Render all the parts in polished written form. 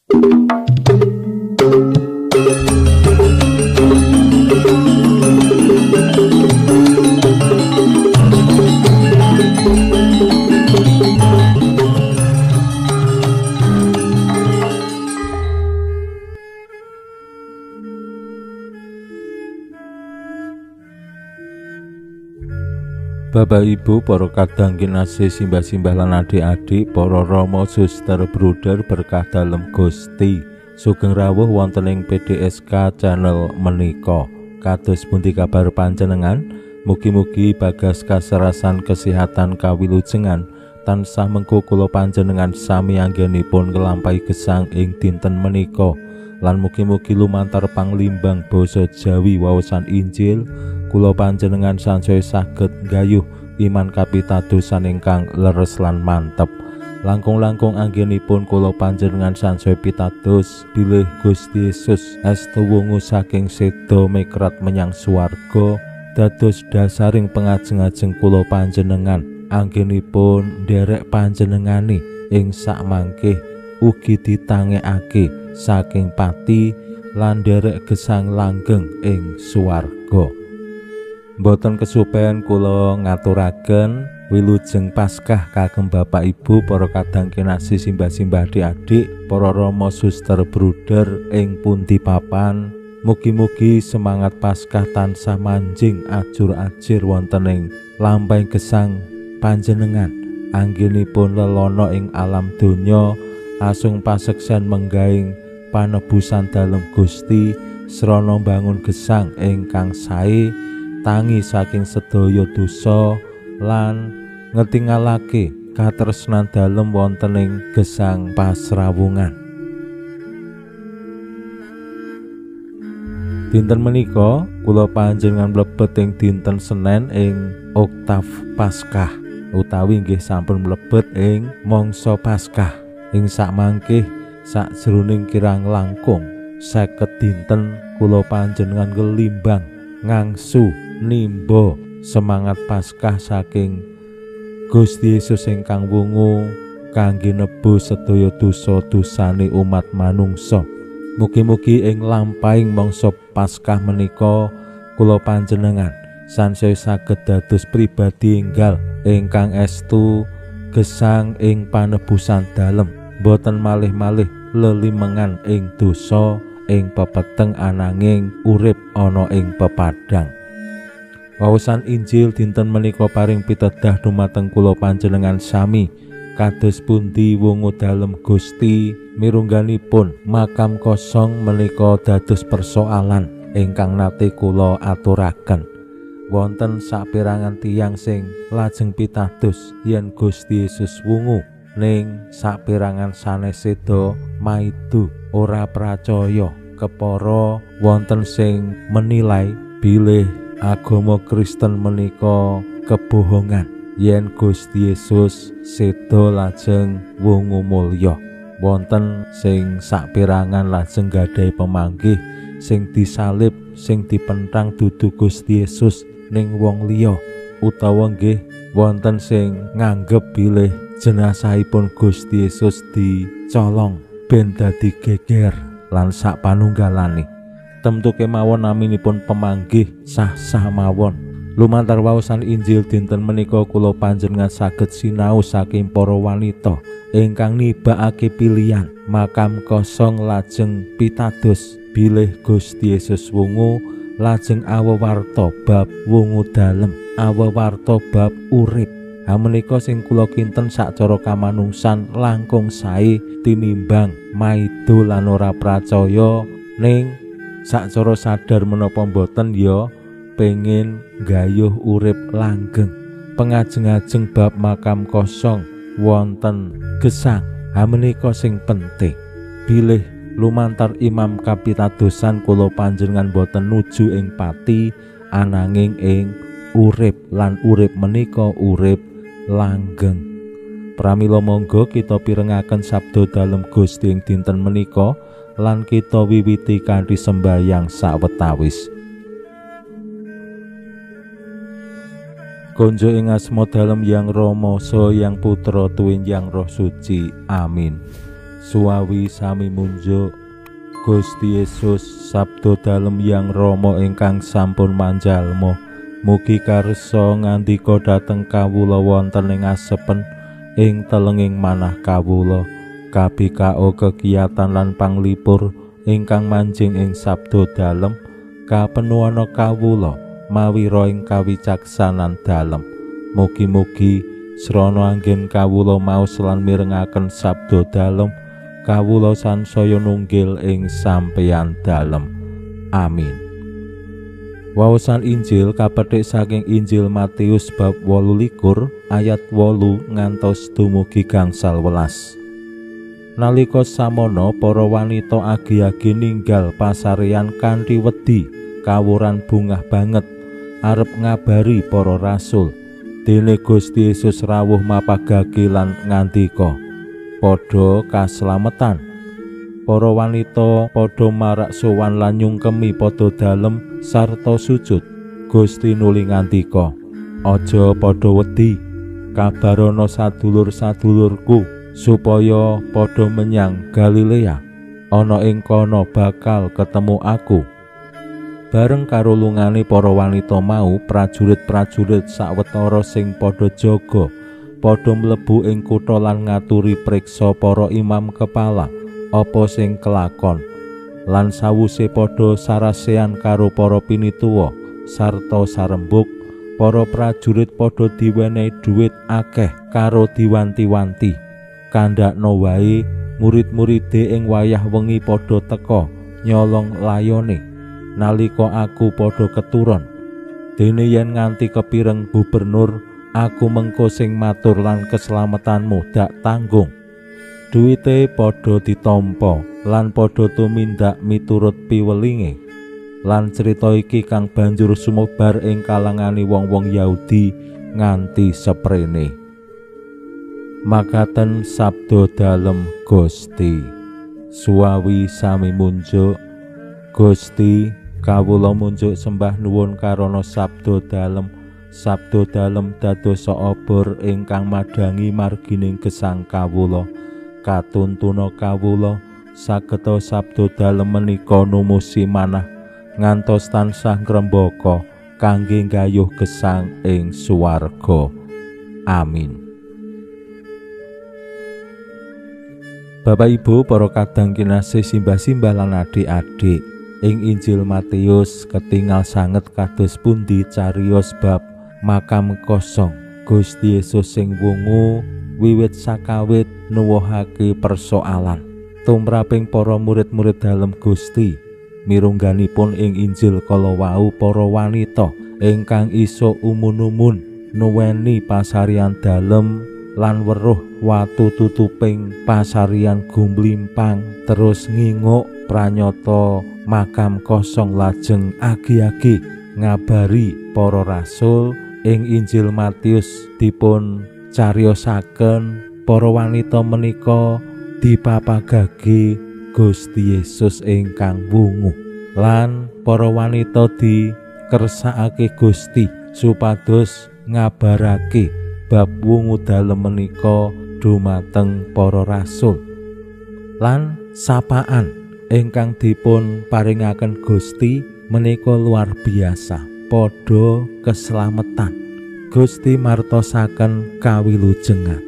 Bapak Ibu, para kadang kinasih, simbah-simbah lan adik-adik, para rama, suster, bruder berkah dalem Gusti. Sugeng rawuh wonten ing PDSK channel menika. Kados pundi kabar panjenengan? Mugi-mugi bagas kaserasan kesehatan kawilujengan tansah mengko kula panjenengan sami anggenipun nglampahi gesang ing dinten menika. Lan mugi-mugi lumantar panglimbang basa Jawi waosan Injil kula panjenengan sansaya saged nggayuh iman kapitadosan ingkang leres lan mantep. Langkung-langkung anggenipun kula panjenengan sansaya pitados bilih Gusti Yesus estu wungu saking seda mekrat menyang swarga dados dasaring pengajeng-ajeng kula panjenengan anggenipun nderek panjenengane ing sakmangke ugi ditangekake saking pati lan nderek gesang langgeng ing swarga. Mboten kesupen kula ngaturaken wilujeng Paskah kagem Bapak Ibu, para kadang kinasih, simbah-simbah, adik-adik, para rama, suster, bruder ing pundi papan. Mugi-mugi semangat Paskah tansah manjing ajur-ajir wonten ing lampahing gesang panjenengan anggenipun lelono ing alam donya asung paseksen menggaing panebusan dalem Gusti srana mbangun gesang ingkang sae tangi saking sedaya dosa lan ngetingalake katresnan dalem wonten ing gesang pasrawungan. Dinten menika kula panjenengan mlebet ing dinten Senen ing Oktaf Paskah utawi nggih sampun mlebet ing mangsa Paskah. Ing sakmangke sakjroning kirang langkung 50 dinten kula panjenengan ngelimbang ngangsu nimba semangat Paskah saking Gusti Yesus ingkang wungu kangge nebus sedaya dosa-dosane umat manungsa. Mugi-mugi ing lampahing mangsa Paskah menika kula panjenengan sansaya saged dados pribadi enggal ingkang estu gesang ing panebusan dalem, boten malih-malih lelimengan ing dosa ing pepeteng ananging urip ana ing pepadang. Waosan Injil dinten menika paring pitedah dumateng kula panjenengan sami kados pundi wungu dalem Gusti mirungganipun makam kosong menika dados persoalan ingkang nate kula aturaken. Wonten saperangan tiyang sing lajeng pitados yen Gusti Yesus wungu, ning saperangan sanes seda maidu ora pracaya. Kepara wonten sing menilai bilih agama Kristen menika kebohongan yen Gusti Yesus seda lajeng wungu mulya. Wonten sing saperangan lajeng gadhahi pemanggih sing disalib, sing dipentang dudu Gusti Yesus ning wong liya, utawa nggih wonten sing nganggep bilih jenazahipun Gusti Yesus dicolong ben dadi geger lan sak panunggalane. Temtu kemawon naminipun pemanggih sah-sah mawon. Lumantar waosan Injil dinten menika kula panjenengan saged sinau saking para wanita ingkang nibakake pilihan makam kosong lajeng pitados bilih Gusti Yesus wungu lajeng awewarta bab wungu dalem, awewarta bab urip. Menika sing kula kinten sacara kamanungsan langkung sae tinimbang maido lan ora pracaya, ning sacara sadar menapa mboten ya pengin nggayuh urip langgeng. Pengajeng-ajeng bab makam kosong wonten gesang, menika sing penting. Bilih lumantar imam kapitadosan kula panjenengan boten nuju ing pati ananging ing urip, lan urip menika urip langgeng. Pramila monggo kita pirengaken sabda dalem Gusti ing dinten menika lan kita wiwiti kanthi sembahyang sawetawis. Konjo ing asma dalem Yang Rama, Saha Yang Putra, tuwin Yang Roh Suci. Amin. Suwawi sami munjuk Gusti Yesus sabda dalem Yang Rama ingkang sampun manjalma, mugi karsa ngandika dhateng kawula wonten ing asepen ing telenging manah kawula. KBKO kegiatan lan panglipur ingkang manjing ing sabda dalem kapenuana kawula mawira ing kawicaksanan dalem. Mugi-mugi srana anggen kawula maos lan mirengaken sabda dalem, kawula sansaya nunggil ing sampeyan dalem. Amin. Waosan Injil kapethik saking Injil Matius bab 28 ayat 8 ngantos dumugi gangsal welas. Nalika samono para wanita agi-agi ninggal pasarean kanthi wedi kawuran bungah banget arep ngabari para rasul. Dene Gusti Yesus rawuh mapagage lan ngandika, "Padha kaslametan." Para wanita padha marak sowan lan nyungkemi padha dalem sarta sujud. Gusti nuli ngandika, "Aja padha wedi, kabarana sadulur-sadulurku supaya padha menyang Galilea, ana ing kono bakal ketemu aku." Bareng karo lungane para wanita mau, prajurit-prajurit sawetara sing padha jaga padha mlebu ing kutha lan ngaturi priksa para imam kepala apa sing kelakon. Lan sawuse padha sarasean karo para pinituwa sarta sarembuk, para prajurit padha diwenehi dhuwit akeh karo diwanti-wanti. Kandhakno wae murid-muride ing wayah wengi padha teka nyolong layone nalika aku padha keturon. Dene yen nganti kepireng gubernur, aku mengko sing matur lan keslametanmu dak tanggung. Duwite padha ditampa lan padha tumindak miturut piwelinge. Lan crita iki kang banjur sumebar ing kalangane wong-wong Yahudi nganti seprene. Makaten sabda dalem Gusti. Suwawi sami munjuk Gusti, kawula munjuk sembah nuwun karana sabda dalem. Sabda dalem dados obor ingkang madhangi margining gesang kawula. Katuntuna kawula sageta sabda dalem menika numusi manah ngantos tansah ngrembaka kangge nggayuh gesang ing swarga. Amin. Bapak Ibu, para kadang kinasih, simbah-simbah lan adik-adik, ing Injil Matius ketingal sanget kados pundi cariyos bab makam kosong. Gusti Yesus sing wungu wiwit sakawit nuwuhake persoalan tumraping para murid-murid dalem Gusti. Mirungganipun ing Injil kala wau para wanita ingkang iso umun-umun nuweni pasarian dalem lan weruh watu tutuping pasarian gumlimpang, terus nginguk pranyata makam kosong lajeng agi-agi ngabari para rasul. Ing Injil Matius dipun cariyosaken para wanita menika dipapagage Gusti Yesus ingkang wungu, lan para wanita dikersakake Gusti supados ngabarake bab wungu dalem menika dumateng para rasul. Lan sapaan ingkang dipun paringaken Gusti menika luar biasa, padha keslametan. Gusti martosaken kawilujengan.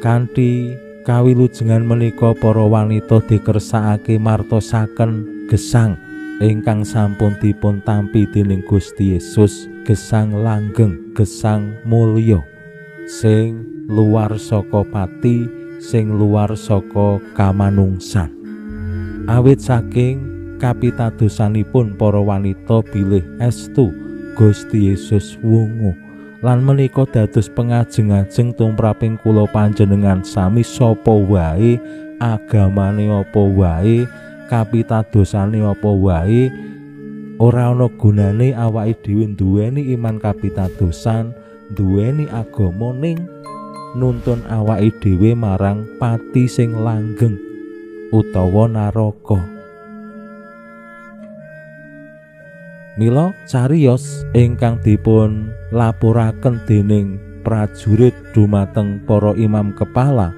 Kanthi kawilujengan menika para wanita dikersakake martosaken gesang ingkang sampun dipun tampi dening Gusti Yesus, gesang langgeng, gesang mulya, sing luar saka pati, sing luar saka kamanungsan. Awit saking kapitadosanipun para wanita bilih estu Gusti Yesus wungu, lan menika dados pengajeng-ajeng tumraping kula panjenengan sami sapa wae, agamane apa wae, kapitadosane apa wae, ora ana gunane awake dhewe duweni iman kapitadosan, duweni agama ning nuntun awake dhewe marang pati sing langgeng utawa naraka. Mila cariyos ingkang dipun lapuraken dening prajurit dumateng para imam kepala,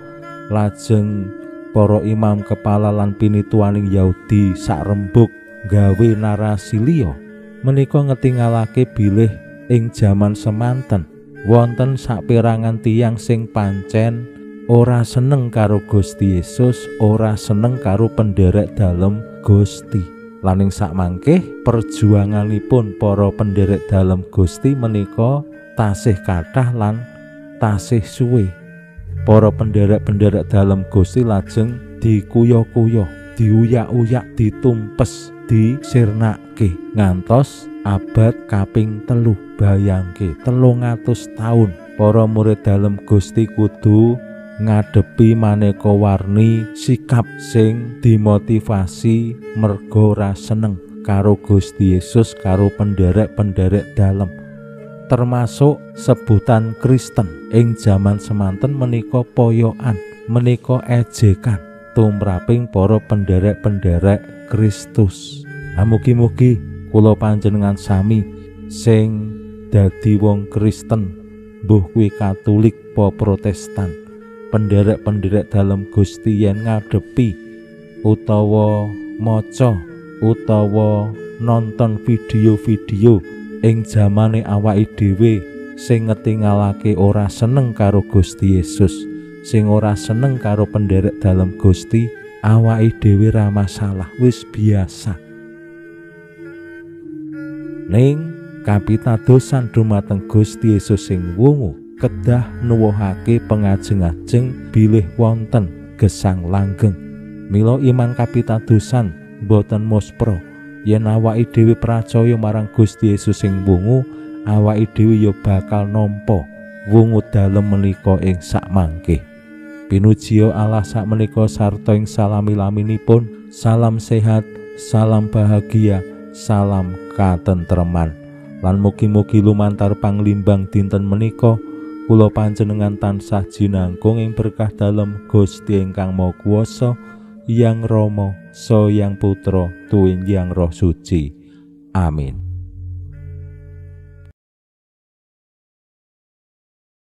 lajeng Para imam kepala lan pinituaning Yahudi sakrembug gawe narasi liya menika ngetingalake bilih ing jaman semanten wonten saperangan tiyang sing pancen ora seneng karo Gusti Yesus, ora seneng karo penderek dalem Gusti. Lan ing sakmangke perjuanganipun para penderek dalem Gusti menika tasih kathah lan tasih suwe. Para penderek-penderek dalem Gusti lajeng dikuyo-kuyo, diuyak-uyak, ditumpes, disirnake ngantos abad kaping 3. Bayangke 300 taun para murid dalem Gusti kudu ngadepi maneka warni sikap sing dimotivasi merga ora seneng karo Gusti Yesus, karo penderek-penderek dalem, termasuk sebutan Kristen ing jaman semanten menika poyokan, menika ejekan tumraping para penderek-penderek Kristus. Mugi-mugi kula panjenengan sami sing dadi wong Kristen, mbuh kuwi Katolik apa Protestan, penderek-penderek dalem Gusti yen ngadepi utawa maca utawa nonton video-video ing jamane awake dhewe sing ngetingalake ora seneng karo Gusti Yesus, sing ora seneng karo penderek dalem Gusti, awake dhewe ra masalah, wis biasa. Ning kapitadosan dumateng Gusti Yesus sing wungu kedah nuwuhake pengajeng-ajeng bilih wonten gesang langgeng. Mila iman kapitadosan boten muspra. Yen awake dhewe pracaya marang Gusti Yesus sing wungu, awake dhewe ya bakal nampa wungu dalem menika ing sakmangke. Pinujiya Allah sakmenika sarta ing salami-laminipun. Salam sehat, salam bahagia, salam katentreman. Lan mugi-mugi lumantar panglimbang dinten menika kula panjenengan tansah jinangkung ing berkah dalem Gusti ingkang Maha Kuwasa, Yang Rama, Sang Yang Putra, tuwin Yang Roh Suci. Amin.